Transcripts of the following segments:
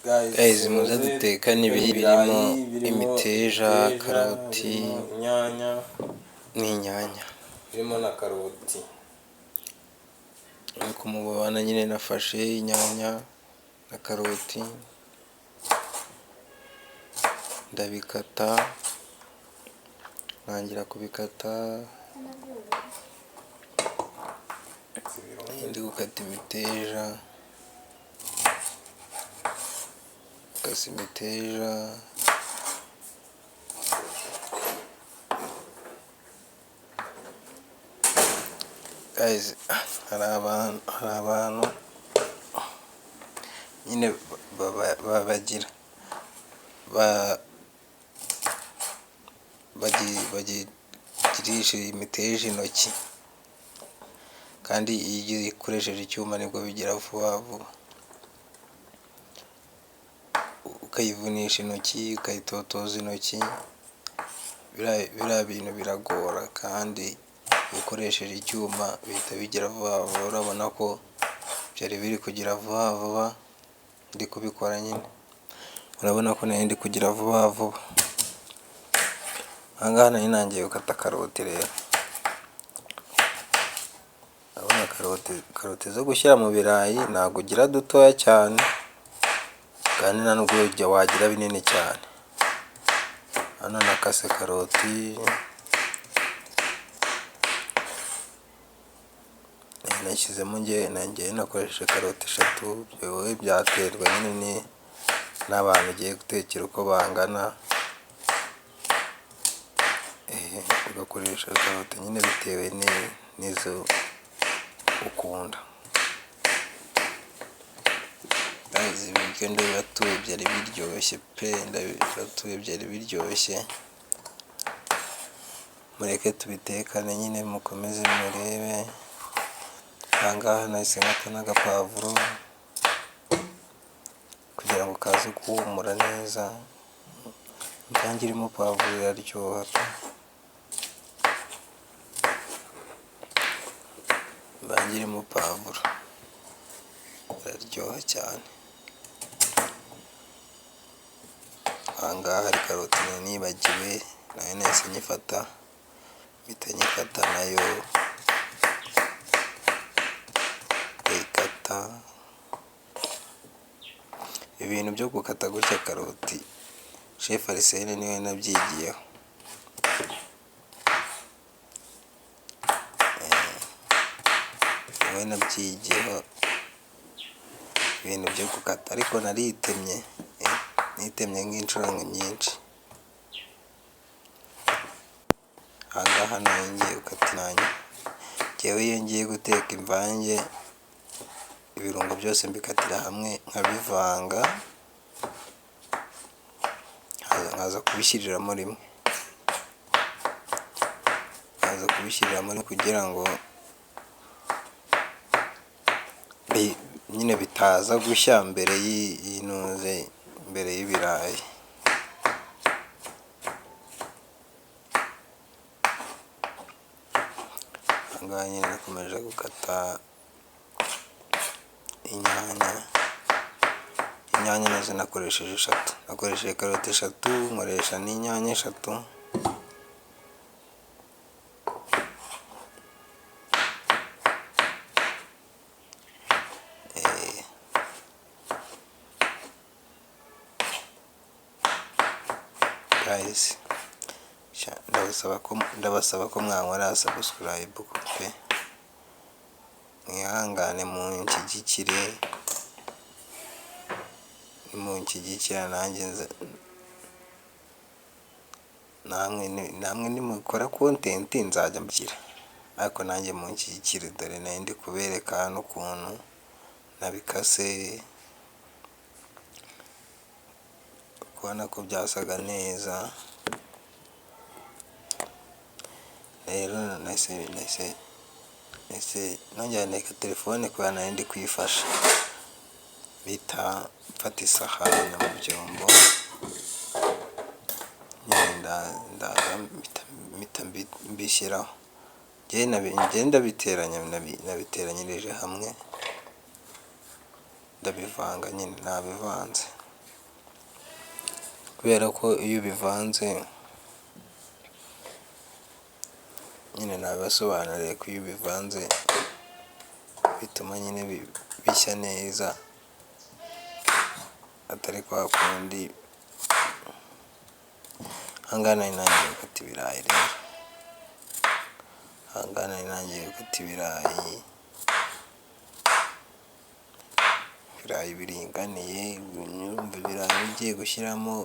Guys, muze dutekane birimo imiteja, karoti inyanya n'inyanya. Birimo na karoti. Nkuko mubibona nyine nafashe inyanya na karoti ndabikata, ntangira kubikata, ndi gukata imiteja, gukasa imiteja. Guys, hari abantu nyine bagira bagirisha imiteja intoki, kandi iyo ukoresheje icyuma nibwo bigira vuba vuba. Ukayivunisha intoki, ukayitotoza intoki, biriya bintu biragora, kandi iyo ukoresheje icyuma bihita bigira vuba vuba. Urabona ko byari biri kugira vuba vuba, ndi kubikora nyine, urabona ko nari ndi kugira vuba vuba. Aha ngaha nari ntangiye gukata karoti rero. Urabona karoti zo gushyira mu birayi ntabwo ugira dutoya cyane, kandi nta nubwo wagira binini cyane. Hano nakase karoti, nashyizemo njyewe nakoresheje karoti 3, wowe byaterwa nyine n'abantu ugiye gutekera uko bangana, ugakoresha karoti nyine bitewe n'izo ukunda. Guys, ibiryo ndabibatuye byari biryoshye pe, ndabibatuye byari biryoshye. Mureke tubitekane nyine, mukomeze murebe. Aha ngaha nahise nkata n'agapavuro kugira ngo kaze guhumura neza. Imvange irimo pavuro iraryoha pe. Imvange irimo pavuro iraryoha cyane. Aha ngaha hari karoti nari nibagiwe, nayo nahise nyifata, mpita nyikata nayo ndayikata. Ibintu byo gukata gutya karoti, Chef Arsene niwe nabyigiyeho. Niwe nabyigiyeho ibintu byo gukata, ariko naritemye, nitemye nk'inshuro nyinshi. Aha ngaha nari ngiye gukata inyanya. Njyewe iyo ngiye guteka imvange, ibirungo byose mbikatira hamwe nkabivanga, nkaza kubishyiriramo rimwe, nkaza kubishyiriramo rimwe kugira ngo nyine bitaza gushya mbere y'intuze, mbere y'ibirayi. Aha ngaha nyine nakomeje gukata inyanya. Inyanya nazo nakoresheje 3, nakoresheje karoti 3, nkoresha n'inyanya 3. Guys, ndabasaba ko mwankora subscribe pe, mwihangane munshyigikire, nimunshyigikira nanjye namwe nimukora content nzajya mbashyira, ariko nanjye munshyigikire. Dore nari ndi kubereka hano ukuntu nabikase, kubona ko byasaga neza. Rero nahise nongera ndeka telefone kubera nari ndi kuyifasha, mpita mfata isahani mu byombo, ndaza mpita mbishyiraho. Njyewe ndabiteranya, nabiteranyirije hamwe, ndabivanga nyine, nabivanze. Kubera ko iyo ubivanze nyine nabibasobanuriye ko iyo ubivanze bituma nyine bishya neza, atari kwa kundi. Aha ngaha nari ntangiye gukata ibirayi rero, aha ngaha nari ntangiye gukata ibirayi, ibirayi biringaniye, urumva ibirayi ugiye gushyiramo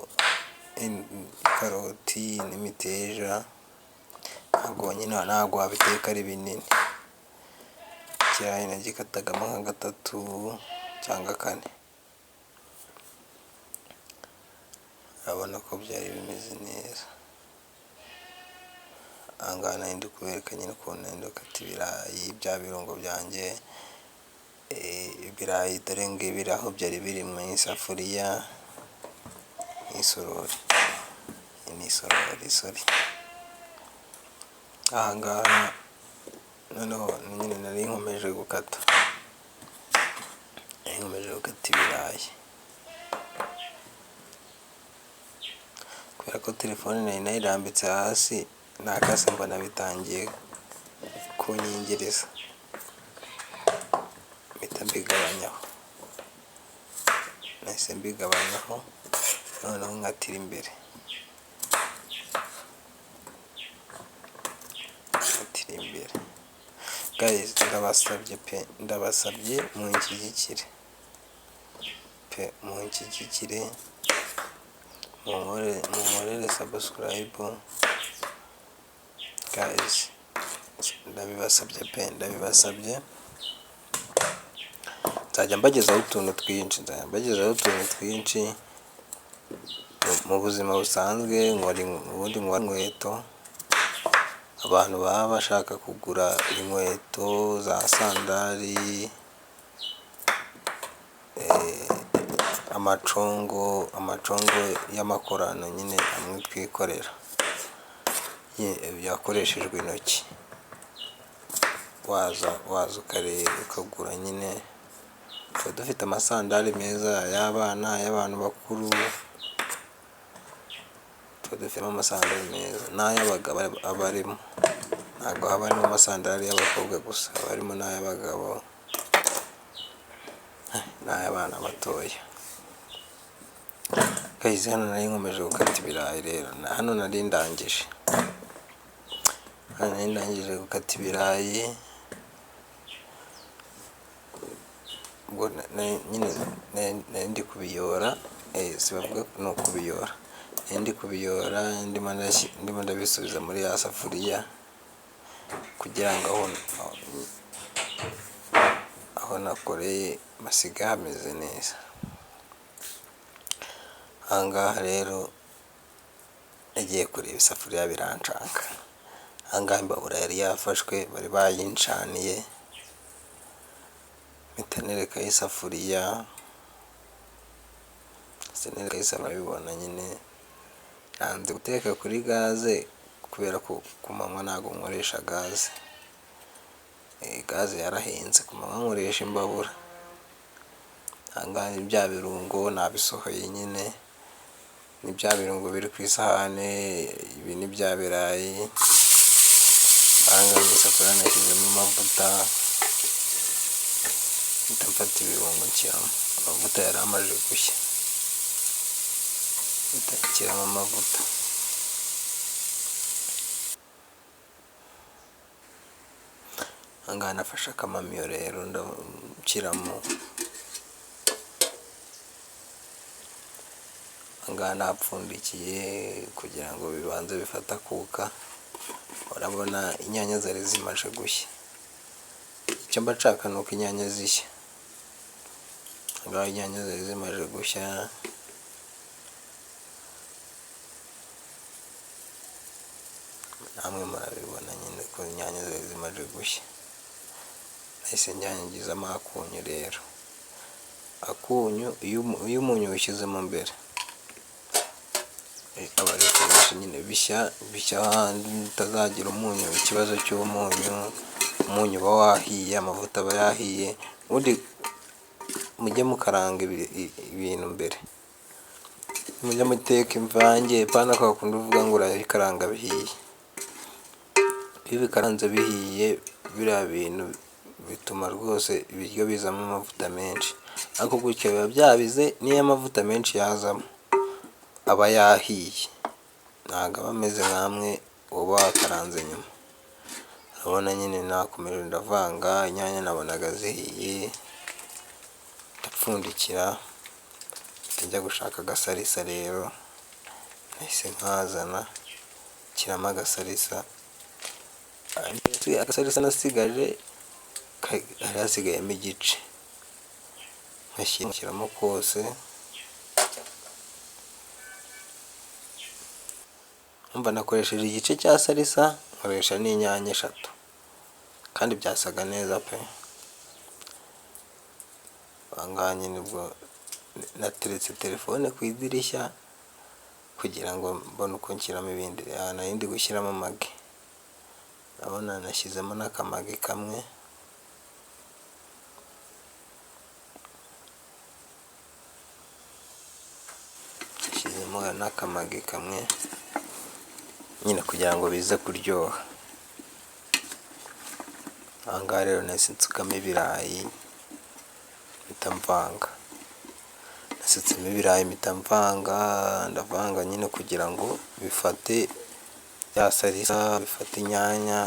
karoti n'imiteja, ntabwo nyine ntabwo wabiteka ari binini. Ikirayi nagikatagamo nka gatatu cyangwa kane, urabona ko byari bimeze neza. Aha ngaha nari ndi kubereka nyine ukuntu nari ndi gukata ibirayi, bya birungo byanjye, ibirayi dore ngibi aho byari biri mu isafuriya, mu isorori, iyi ni isorori sorry. Aha ngaha noneho nyine nari nkomeje gukata, nari nkomeje gukata ibirayi, kubera ko telefone nari nayirambitse hasi, nakase mbona bitangiye kunyingiriza, mpita mbigabanyaho, nahise mbigabanyaho noneho nkatira imbere, nkatira imbere. Guys, ndabasabye pe, ndabasabye munshyigikire pe, munshyigikire, munkorere subscribe guys, ndabibasabye pe, ndabibasabye. Nzajya mbagezaho utuntu twinshi, nzajya mbagezaho utuntu twinshi mu buzima busanzwe. Nkora ubundi nkora inkweto, abantu baba bashaka kugura inkweto za sandari, amacongo, amacongo y'amakorano nyine amwe twikorera yakoreshejwe intoki, waza waza ukareba ukagura nyine. Tuba dufite amasandari meza ay'abana, ay'abantu bakuru, tuba dufitemo amasandari meza n'ay'abagabo aba arimo, ntabwo haba harimo amasandari y'abakobwa gusa, haba harimo n'ay'abagabo n'ay'abana batoya. Guys, hano nari nkomeje gukata ibirayi rero, hano nari ndangije, hano nari ndangije gukata ibirayi, ubwo nyine nari ndi kubiyora, si bavuga ni ukubiyora, nari ndi kubiyora ndimo ndabisubiza muri ya safuriya kugira ngo aho nakoreye masige hameze neza. Aha ngaha rero nagiye kureba isafuriya birancanga. Aha ngaha imbabura yari yafashwe, bari bayincaniye, mpita nerekaho isafuriya, mpita nerekaho isafuriya urabibona nyine, nanze guteka kuri gaze kubera ko ku manywa ntabwo nkoresha gaze, gaze yarahenze, ku manywa nkoresha imbabura. Aha ngaha ni bya birungo nabisohoye nyine, ni bya birungo biri ku isahane, ibi ni bya birayi. Aha ngaha mu isafuriya nashyizemo amavuta, mpita mfata ibirungo nshyiramo, amavuta yari amaze gushya, mpita nshyiramo amavuta. Aha ngaha nafashe akamamiyo rero nshyiramo, aha ngaha napfundikiye kugira ngo bibanze bifate akuka, urabona inyanya zari zimaze gushya, icyo mba nshaka ni uko inyanya zishya. Aha ngaha inyanya zari zimaze gushya, namwe murabibona nyine ko inyanya zari zimaze gushya. Nahise nyangizamo akunyu rero, akunyu iyo umunyu ushyizemo mbere aba ari fresh nyine, bishya bishya hahandi utazagira umunyu, ikibazo cy'umunyu, umunyu uba wahiye, amavuta aba yahiye. Ubundi mujye mukaranga ibintu mbere, Mujya muteka imvange, pana kwa kundi uvuga ngo urabikaranga bihiye. Iyo ubikaranze bihiye, biriya bintu bituma rwose ibiryo bizamo amavuta menshi, ariko gutya biba byabize, n'iyo amavuta menshi yazamo aba yahiye, ntabwo aba ameze nk'amwe uba wakaranze nyuma. Urabona nyine nakomeje ndavanga, inyanya nabonaga zihiye, ndapfundikira, njya gushaka agasarisa rero, nahise nkazana nshyiramo agasarisa, agasarisa nasigaje hari hasigayemo igice, nkashyiramo kose. Urumva nakoresheje igice cya salisa, nkoresha n'inyanya 3, kandi byasaga neza pe. Aha ngaha nyine ubwo nateretse telefone ku idirishya kugira ngo mbone uko nshyiramo ibindi. Aha nari ndi gushyiramo amagi, urabona nashyizemo n'akamagi kamwe. Nashyizemo n'akamagi kamwe nyine kugira ngo bize kuryoha. Aha ngaha rero nahise nsukamo ibirayi mpita mvanga, nasutsemo ibirayi mpita mvanga, ndavanga nyine kugira ngo bifate ya salisa, bifate inyanya,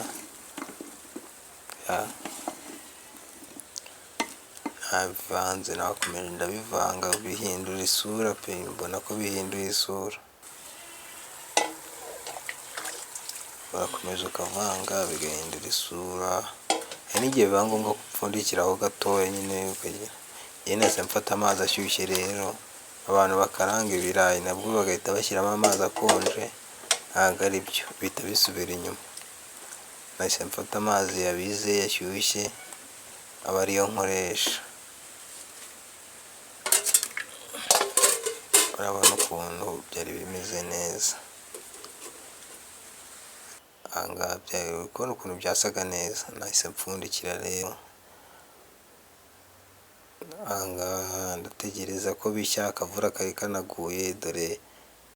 nabivanze nakomeje ndabivanga bihindura isura pe, mbona ko bihinduye isura. Urakomeza ukavanga bigahindura isura, hari n'igihe biba ngombwa ko upfundikiraho gatoya nyine ukagira. Njyewe nahise mfata amazi ashyushye rero, abantu bakaranga ibirayi nabwo bagahita bashyiramo amazi akonje, ntabwo ari byo, bihita bisubira inyuma. Nahise mfata amazi yabize yashyushye aba ariyo nkoresha. Urabona ukuntu byari bimeze neza. Aha ngaha uri kubona ukuntu byasaga neza, nahise mpfundikira rero. Aha ngaha ndategereza ko bishya, akavura kari kanaguye, dore